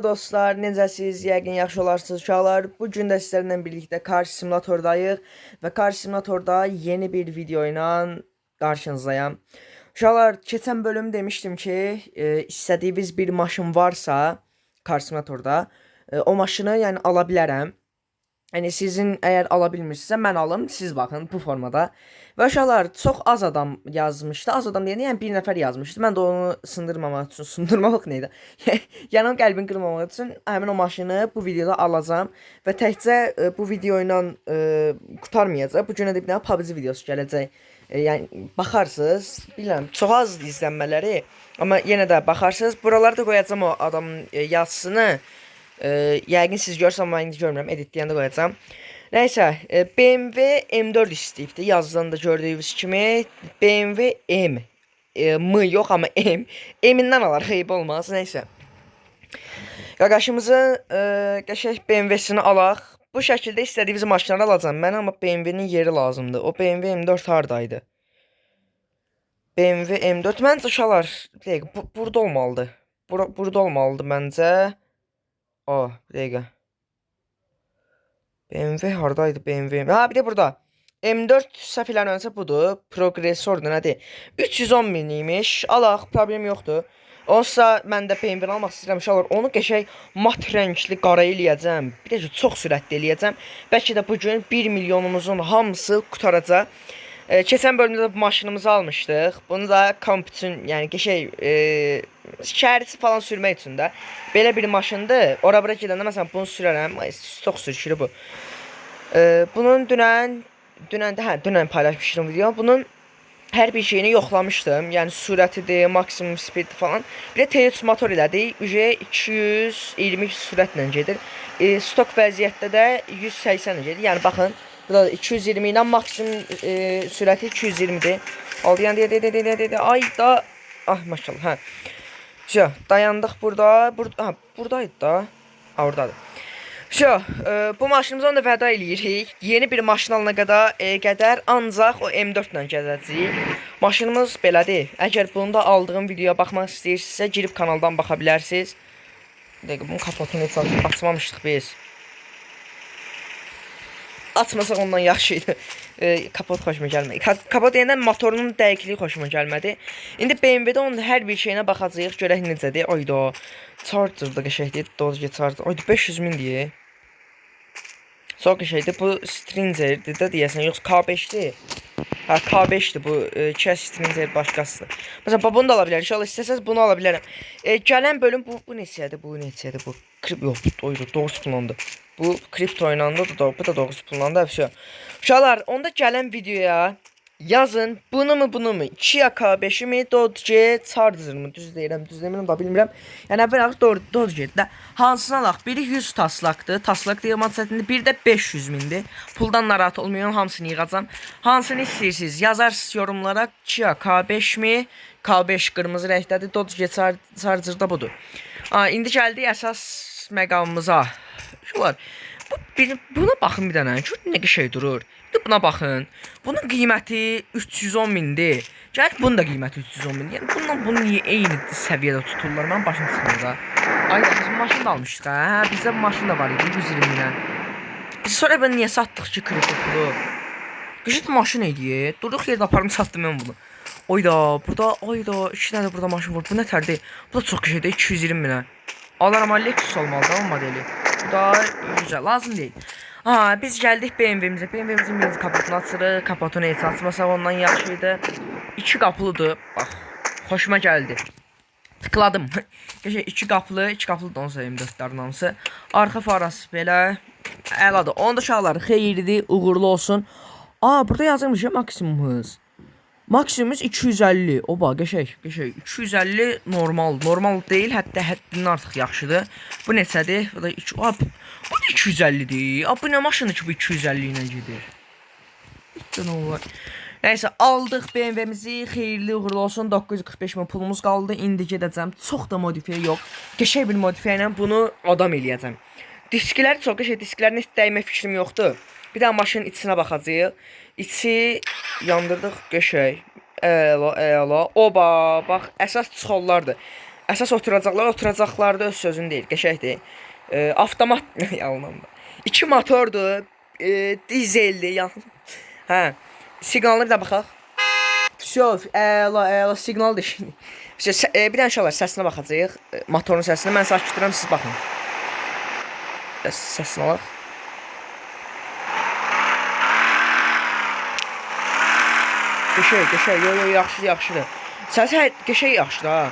Dostlar, necəsiz? Yəqin yaxşı olarsınız uşaqlar. Bu gün də sizlərlə birlikdə Car Simulator'dayıq və Car Simulator'da yeni bir video ilə qarşınızdayam. Uşaqlar, keçən bölüm demişdim ki, istədiyiniz bir maşın varsa Car Simulator'da, o maşını yəni ala bilərəm. Yəni sizin əgər ala bilmirsinizsə mən alım, siz baxın bu formada. Və uşaqlar, çox az adam yazmışdı. Az adam deyəndə yəni bir nəfər yazmışdı. Mən də onu sındırmamaq üçün, sındırmaq nə idi? Yəni onun qəlbini qırmamaq üçün həmin o maşını bu videoda alacağam və təkcə bu video ilə qurtarmayacaq. Bu günə də bir dənə PUBG videosu gələcək. Yəni baxarsınız, bilmirəm, çox azdır izlənmələri, amma yenə də baxarsınız. Buralarda qoyacağam o adamın yazısını. Yəqin siz görürsünüz, amma mən indi görmürəm. Editləyəndə qoyacağam. Nəysə, BMW M4 istəyibdi. Yazıdan da gördüyünüz kimi BMW M. M yox, amma M. M-indən alar, xeyib olmaz. Nəysə. Qaqaşımızın qəşəng BMW-sini alaq. Bu şəkildə istədiyiniz maşınları alacağam. Mənə amma BMW-nin yeri lazımdır. O BMW M4 hardaydı? BMW M4 məncə uşaqlar, bir dəqiqə, burada olmalıdır. Burada olmalıdır məncə. O, bir dəqiqə. BMW hardaydı BMW? Ha, bir də burada. M4 səhv eləmirəmsə budur. Progressordur, nədir? 310 min imiş. Alaq, problem yoxdur. Onsa mən də BMW almaq istəyirəm uşaqlar. Onu qəşəng mat rəngli qara eləyəcəm. Bir də ki, çox sürətli eləyəcəm. Bəlkə də bu gün 1 milyonumuzun hamısı qurtaracaq. Keçən bölümdə də bu maşınımızı almışdıq. Bunu da kamp üçün, yəni qəşəng şəhər içi falan sürmək üçün də belə bir maşındır. Ora bura gedəndə məsələn bunu sürərəm. Ay, çox sürüşür bu. Bunun dünən dünən də, hə, dünən paylaşmışdım video. Bunun hər bir şeyini yoxlamışdım. Yəni sürətidir, maksimum speed falan. Bir də T3 motor elədik. Uje 220 sürətlə gedir. Stok vəziyyətdə də 180 ilə gedir. Yəni baxın, burada 220 ilə maksimum sürəti 220-dir. Oldu, yəni deyə deyə deyə deyə. Ay da, ah maşallah, hə. Vsyo, dayandıq burada. Burada, ha, buradaydı da. Ha, oradadır. Vsyo, bu maşınımıza da vəda eləyirik. Yeni bir maşın alana qədər ancaq o M4 ilə gəzəcəyik. Maşınımız belədir. Əgər bunu da aldığım videoya baxmaq istəyirsinizsə, girib kanaldan baxa bilərsiniz. Bir dəqiqə, bunun kapotunu heç açmamışdıq biz. Açmasaq ondan yaxşı idi. Kapot xoşuma gəlmədi. Kapot deyəndə motorunun dəqiqliyi xoşuma gəlmədi. İndi BMW-də onun hər bir şeyinə baxacağıq, görək necədir. Ayda, Charger da qəşəngdir. Dodge Charger. Ayda, 500 min deyir. Çox qəşəngdir. Bu Stringer'dir də deyəsən, yoxsa K5-dir. Hə, K5-dir bu. Kia Stinger başqasıdır. Məsələn, bax, bunu da ala bilərik. İnşallah istəsəniz bunu ala bilərəm. Gələn bölüm bu neçədir? Bu neçədir? Bu yox, bu doğrusu pullandı. Bu kripto oynandı da, bu da doğrusu pullandı. Vsyo. Uşaqlar, onda gələn videoya yazın. Bunu mu, bunu mu? Kia K5-i mi, Dodge Charger mı? Düz deyirəm, düz demirəm da bilmirəm. Yəni əvvəl axır doğru Dodge də. Hansını alaq? Biri 100 taslaqdır. Taslaq deyim çətindir. Bir də 500 mindir. Puldan narahat olmayın, hamısını yığacam. Hansını istəyirsiniz? Yazarsınız yorumlara. Kia K5 mi? K5 qırmızı rəngdədir. Dodge Charger da budur. Ha, indi gəldik əsas məqamımıza. Uşaqlar, bu bir, buna baxın bir dənə. Gör nə qəşəng durur. Bir də buna baxın. Bunun qiyməti 310 mindir. Gəl, bunun da qiyməti 310 min. Yəni bununla bunu niyə eyni səviyyədə tuturlar? Mənim başım çıxmır da. Ay da, biz maşın da almışdıq ha. Hə, bizdə maşın da var idi 120 minə. Biz sonra bunu niyə satdıq ki kripto pulu? Qəşəng maşın idi. Durduq yerdə aparım satdım mən bunu. Oyda, burada, oyda, iki dənə də burada maşın var. Bu nə tərdir? Bu da çox qəşəngdir, 220 minə. Alaram, amma Lexus olmalıdır ama modeli. Bu da güzel, lazım değil. Ha, biz gəldik BMW-mizə. BMW-mizin birinci kapotunu açırıq. Kapotunu heç açmasaq ondan yaxşı idi. İki qapılıdır. Bax, xoşuma gəldi. Tıkladım. Qəşəng iki qapılı, iki qapılı da onsuz M4-lərin hamısı. Arxa farası belə əladır. Onda uşaqlar, xeyirli, uğurlu olsun. Aa, burada yazılmış ya maksimum hız. Maksimum 250. Oba, qəşəng, qəşəng. 250 normal. Normal deyil, hətta həddindən artıq yaxşıdır. Bu neçədir? Bu da 2. Aa, bu da 250-dir. Aa, bu nə maşındır ki bu 250 ilə gedir? Heç nə olar. Nəysə, aldıq BMW-mizi. Xeyirli uğurlu olsun. 945 min pulumuz qaldı. İndi gedəcəm. Çox da modifiyə yox. Qəşəng bir modifiyə ilə bunu adam eləyəcəm. Disklər çox qəşəng. Disklərin heç dəymə fikrim yoxdur. Bir daha maşının içinə baxacağıq. İçi yandırdıq qəşəng. Əla, əla. Oba, bax, əsas çollardır. Əsas oturacaqlar, oturacaqlarda öz sözünü deyir. Qəşəngdir. Avtomat yalan da. 2 motordur. Dizeldir, yan. Hə. Siqnalına bir də baxaq. Vəsə, əla, əla siqnal deşin. Vəsə, bir dənə uşaqlar səsinə baxacağıq. Motorun səsinə mən sakit dururam, siz baxın. Biraz səsini alaq. Qəşəng, qəşəng, yo yo yaxşıdır, yaxşıdır. Səsi hər qəşəng yaxşıdır ha.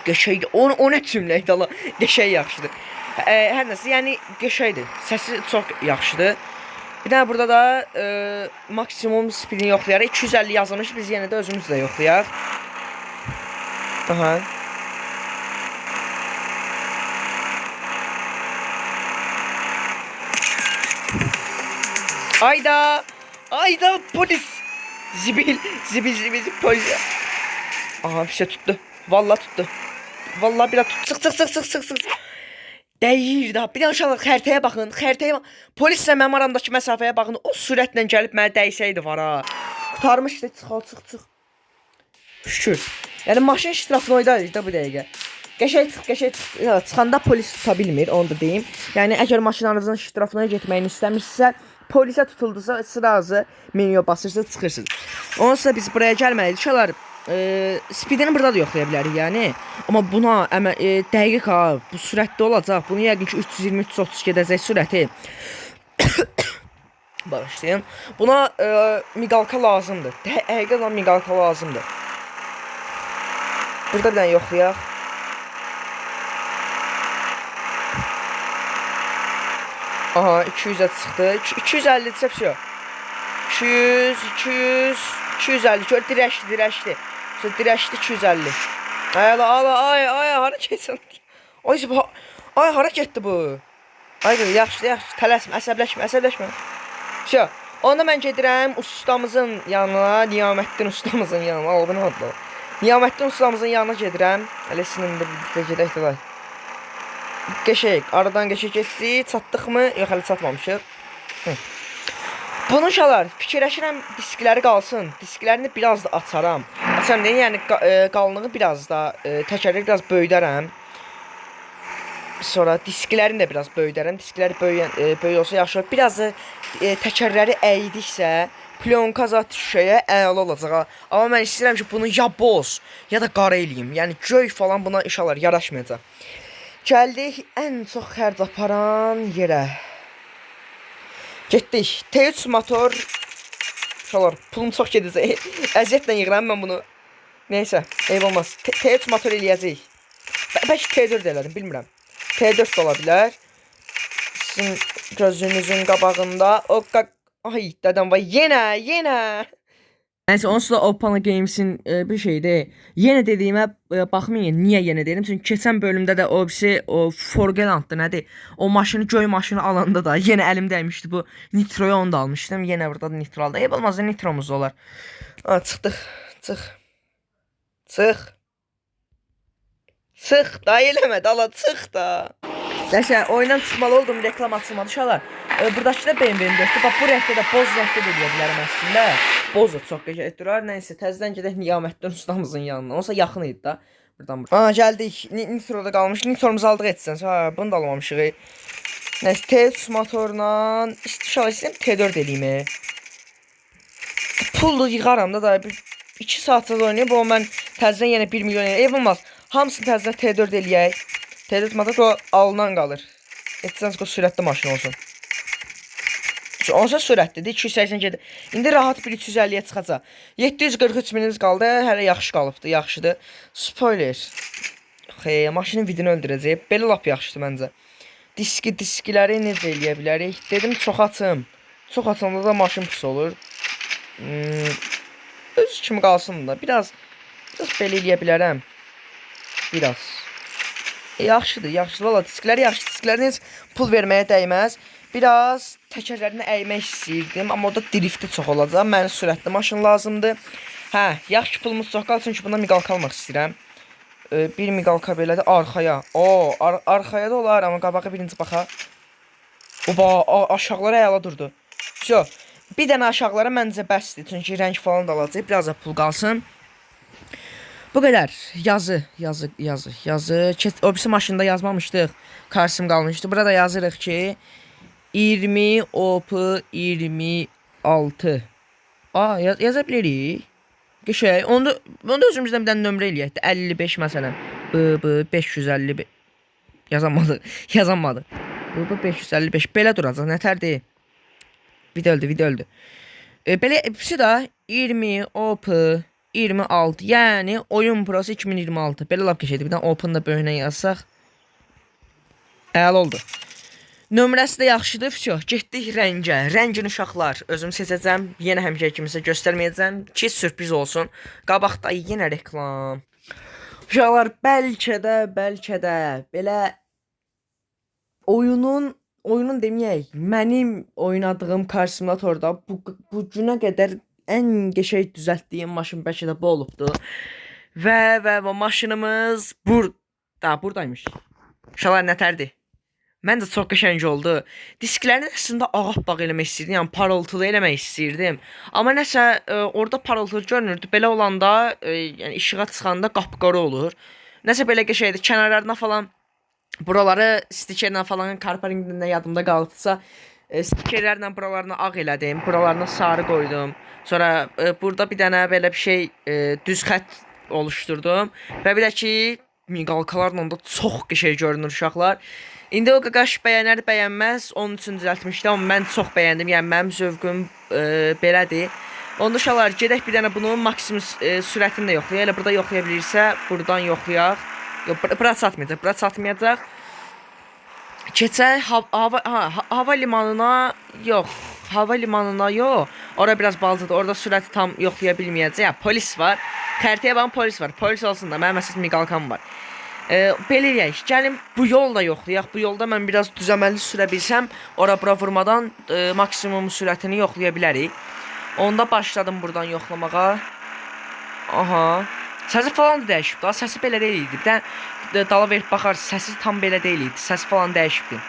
Qəşəng, o nə cümlə idi Allah. Qəşəng yaxşıdır. Hər nəsə, yəni qəşəngdir. Səsi çox yaxşıdır. Bir dənə burada da maksimum speedini yoxlayarıq. 250 yazılmış, biz yenə də özümüz də yoxlayaq. Aha. Ayda! Ayda polis! Zibil, zibil, zibil, polis. Aha bir şey tuttu. Vallahi tuttu. Vallahi bir tuttu. Çıx, çıx, çıx, çıx, çıx, çıx. Dəyir daha. Bir dənə uşaqlar xəritəyə baxın. Xəritəyə bax. Polislə mənim aramdakı məsafəyə baxın. O sürətlə gəlib mənə dəysəydi var ha. Qurtarmışdı. Çıx, al, çıx, çıx. Şükür. Yəni maşın ştrafnoydaydı da bu dəqiqə. Qəşəng çıx, qəşəng çıx. Ya, çıxanda polis tuta bilmir, onu da deyim. Yəni əgər maşınlarınızın ştrafnoya getməyini istəmirsinizsə, polisə tutuldusa sırazı menüyə basırsınız, çıxırsınız. Onsuz da biz buraya gəlməliyik. Uşaqlar, speedini burada da yoxlaya bilərik yəni. Amma buna dəqiq ha, bu sürətdə olacaq. Bunu yəqin ki 320-330 gedəcək sürəti. Bağışlayın. Buna miqalka lazımdır. Həqiqətən miqalka lazımdır. Burada bir dənə yoxlayaq. Aha, 200-ə çıxdı. 250-dirsə vəsə. 200, 200, 250. Gör dirəşdi, dirəşdi. Sonra dirəşdi 250. Ay ala, ala, ay, ay, hara getsən? Ay, ay, hara getdi bu? Ay, yaxşı, yaxşı, tələsmə, əsəbləşmə, əsəbləşmə. Vəsə. Onda mən gedirəm ustamızın yanına, Niyaməddin ustamızın yanına. Al, bu nə adlı? Niyaməddin ustamızın yanına gedirəm. Hələ sizinlə də birlikdə gedək də. Qəşəng, aradan qəşəng keçdik. Çatdıqmı? Yox, hələ çatmamışıq. Hı. Bunu uşaqlar, fikirləşirəm diskləri qalsın. Disklərini biraz da açaram. Açaram deyim, yəni qalınlığı biraz da, təkərləri biraz böyüdərəm. Sonra disklərini də biraz böyüdərəm. Diskləri böyük olsa yaxşı olar. Biraz da təkərləri əydiksə, plyonka zat şüşəyə əla olacaq. Ha. Amma mən istəyirəm ki, bunu ya boz, ya da qara eləyim. Yəni göy falan buna inşallah yaraşmayacaq. Gəldik ən çox xərc aparan yerə. Getdik. T3 motor. Uşaqlar, pulum çox gedəcək. Əziyyətlə yığıram mən bunu. Neysə, eyb olmaz. T3 motor eləyəcəyik. Bəlkə T4 də elədim, bilmirəm. T4 də ola bilər. Sizin gözünüzün qabağında o ay dədəm vay yenə, yenə. Nəysə, onsuz da Opana Games'in bir şeydir. Yenə dediyimə baxmayın, niyə yenə deyirəm? Çünki keçən bölümdə də o birisi o Forgeland'dı, nədir? O maşını, göy maşını alanda da yenə əlim dəymişdi bu Nitro'yu, onu da almışdım. Yenə burada da Nitro aldı. Eyb olmaz, Nitro'muz da olar. Ha, çıxdıq. Çıx. Çıx. Çıx da eləmə dala, çıx da. Nəsə, oyundan çıxmalı oldum, reklam açılmadı uşaqlar. Buradakı da BMW M4-dür. Bax bu rəngdə də, boz rəngdə də eləyə bilərəm əslində. Boz da çox qəşəng durar. Nəysə, təzədən gedək Niyaməddin ustamızın yanına. Onsa yaxın idi da. Buradan bura. Aa, gəldik. Nitroda qalmış. Nitromuzu aldıq etsən. Ha, bunu da almamışıq. Nəysə, T3 motorla uşaqlar istəyirəm T4 eləyim. Pullu yığaram da da 2 saat oynayıb, o mən təzədən yenə 1 milyon eləyəm. Eyb olmaz. Hamısını təzədən T4 eləyək. T4 motor o alınan qalır. Etsən o sürətli maşın olsun. Onsa sürətlidir. 280 gedir. İndi rahat bir 350-yə çıxacaq. 743 minimiz qaldı. Hələ yaxşı qalıbdı, yaxşıdır. Spoiler. Xey, maşının vidini öldürəcək. Belə lap yaxşıdır məncə. Diskiləri necə eləyə bilərik? Dedim çox açım. Çox açanda da maşın pis olur. Öz kimi qalsın da. Biraz belə eləyə bilərəm. Biraz. Yaxşıdır, yaxşıdır. Valla diskləri yaxşı. Disklərinə heç pul verməyə dəyməz. Biraz təkərlərini əymək istəyirdim, amma o da drifti çox olacaq. Mənə sürətli maşın lazımdır. Hə, yaxşı pulumuz çox qalsın çünki bundan miqalka almaq istəyirəm. Bir miqalka belədir arxaya. O, arxaya da olar, amma qabağa birinci baxaq. Oba, aşağılara əla durdu. Vso. Bir dənə aşağılara məncə bəsdir. Çünki rəng falan da alacaq. Biraz da pul qalsın. Bu qədər. Yazı, yazı, yazı, yazı. O birisi maşında yazmamışdıq. Karsım qalmışdı. Burada yazırıq ki 20 OP 26. Aa, yaza bilirik. Qəşəng. Onda özümüzdən bir dənə nömrə eləyək də. 55 məsələn. B B 555. Yazamadı. Yazamadı. B B 555 belə duracaq. Nətərdir? Video öldü, video öldü. Belə hepsi də 20 OP 26. Yəni oyun prosu 2026. Belə lap qəşəngdir. Bir dənə open da böyüyünə yazsaq. Əla oldu. Nömrəsi də yaxşıdır. Vəsə, getdik rəngə. Rəngini uşaqlar özüm seçəcəm. Yenə həmişə kimsə göstərməyəcəm ki, sürpriz olsun. Qabaqda yenə reklam. Uşaqlar bəlkə də belə oyunun deməyək, mənim oynadığım Car Simulatorda bu günə qədər ən qəşəng düzəltdiyim maşın bəlkə də bu olubdu. Və maşınımız buradaymış. Uşaqlar nətərdir? Məncə çox qəşəng oldu. Disklərini əslində ağappaq eləmək istəyirdim, yəni parıltılı eləmək istəyirdim. Amma nəsə orada parıltılı görünürdü. Belə olanda, yəni işığa çıxanda qapqara olur. Nəsə belə qəşəngdir. Kənarlarına falan buraları stikerlə falan Carparingdən yadımda qalıbsa, stikerlərlə buralarını ağ elədim, buralarına sarı qoydum. Sonra burada bir dənə belə bir şey düz xətt oluşdurdum və bir də ki miqalkalarla da çox qəşəng görünür uşaqlar. İndi o qaqaş bəyənər, bəyənməz, onun üçün düzəltmişdim, amma mən çox bəyəndim. Yəni mənim zövqüm belədir. Onda uşaqlar gedək bir dənə bunun maksimum sürətini də yoxlayaq. Elə burada yoxlaya bilirsə, buradan yoxlayaq. Yox, bura çatmayacaq, bura çatmayacaq. Keçək hava limanına, yox, hava limanına yox. Ora biraz balacadır. Orada sürəti tam yoxlaya bilməyəcək. Ya, polis var. Xəritəyə baxın, polis var. Polis olsun da mənim əsas miqalkam var. Belə eləyək. Gəlin bu yolla yoxlayaq. Bu yolda mən biraz düzəməlli sürə bilsəm, ora bura vurmadan maksimum sürətini yoxlaya bilərik. Onda başladım buradan yoxlamağa. Aha. Səsi falan da dəyişib. Daha səsi belə deyil idi. Bir dənə dala verib baxar, səsi tam belə deyil idi. Səsi falan dəyişibdi.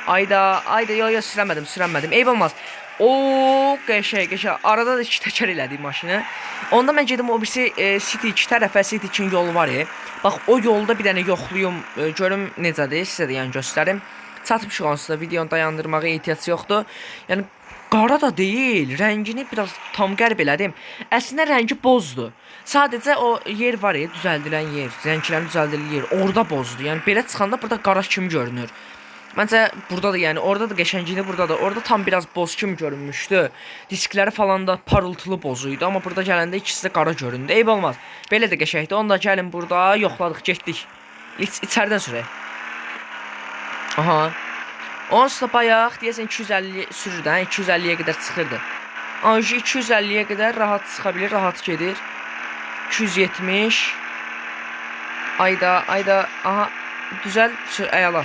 Ayda, ayda, yo, yo, sürəmədim, sürəmədim. Eyb olmaz. O, qəşəng, qəşəng. Arada da iki təkər elədik maşını. Onda mən gedim o birisi City 2 tərəfə, City 2-nin yolu var ya. Bax, o yolda bir dənə yoxlayım, görüm necədir, sizə də yəni göstərim. Çatmışıq onsuz da videonu dayandırmağa ehtiyac yoxdur. Yəni qara da deyil, rəngini biraz tam qərb elədim. Əslində rəngi bozdur. Sadəcə o yer var ya, düzəldilən yer, rənglərin düzəldildiyi yer, orada bozdur. Yəni belə çıxanda burada qara kimi görünür. Məncə burada da, yəni orada da qəşəngini, burada da orada tam biraz boz kimi görünmüşdü. Diskləri falan da parıltılı boz idi, amma burada gələndə ikisi də qara göründü. Eyb olmaz. Belə də qəşəngdir. Onu da gəlin burada yoxladıq, getdik. İçəridən sürək. Aha. Onsuz da bayaq deyəsən 250 sürürdü, hə? 250-yə qədər çıxırdı. Anji 250-yə qədər rahat çıxa bilir, rahat gedir. 270. Ayda, ayda, aha, düzəl, əla.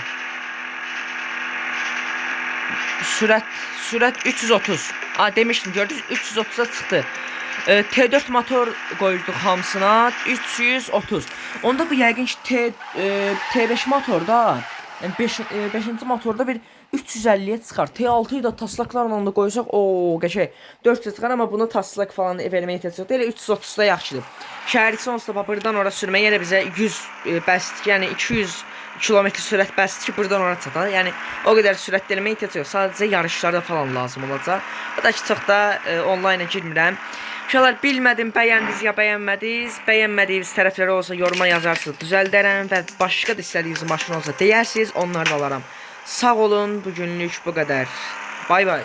Sürət 330. A demişdim, gördünüz 330-a çıxdı. T4 motor qoyduq hamısına 330. Onda bu yəqin ki T5 motorda, yəni 5 5-ci motorda bir 350-yə çıxar. T6-yı da taslaqlarla da qoysaq, o qəşəng 400 çıxar, amma bunu taslaq falan verməyə ehtiyac yoxdur. Elə 330-da yaxşıdır. Şəhər içi onsuz da buradan ora sürməyə elə bizə 100 bəsdir, yəni 200 kilometr sürət bəsdir ki, buradan ora çataq. Yəni o qədər sürət eləməyə ehtiyac yox. Sadəcə yarışlarda falan lazım olacaq. O da ki çox da onlayna girmirəm. Uşaqlar bilmədim bəyəndiniz ya bəyənmədiniz. Bəyənmədiyiniz tərəfləri olsa yoruma yazarsınız, düzəldərəm və başqa da istədiyiniz maşın olsa deyərsiniz, onları da alaram. Sağ olun, bugünlük bu qədər. Bay bay.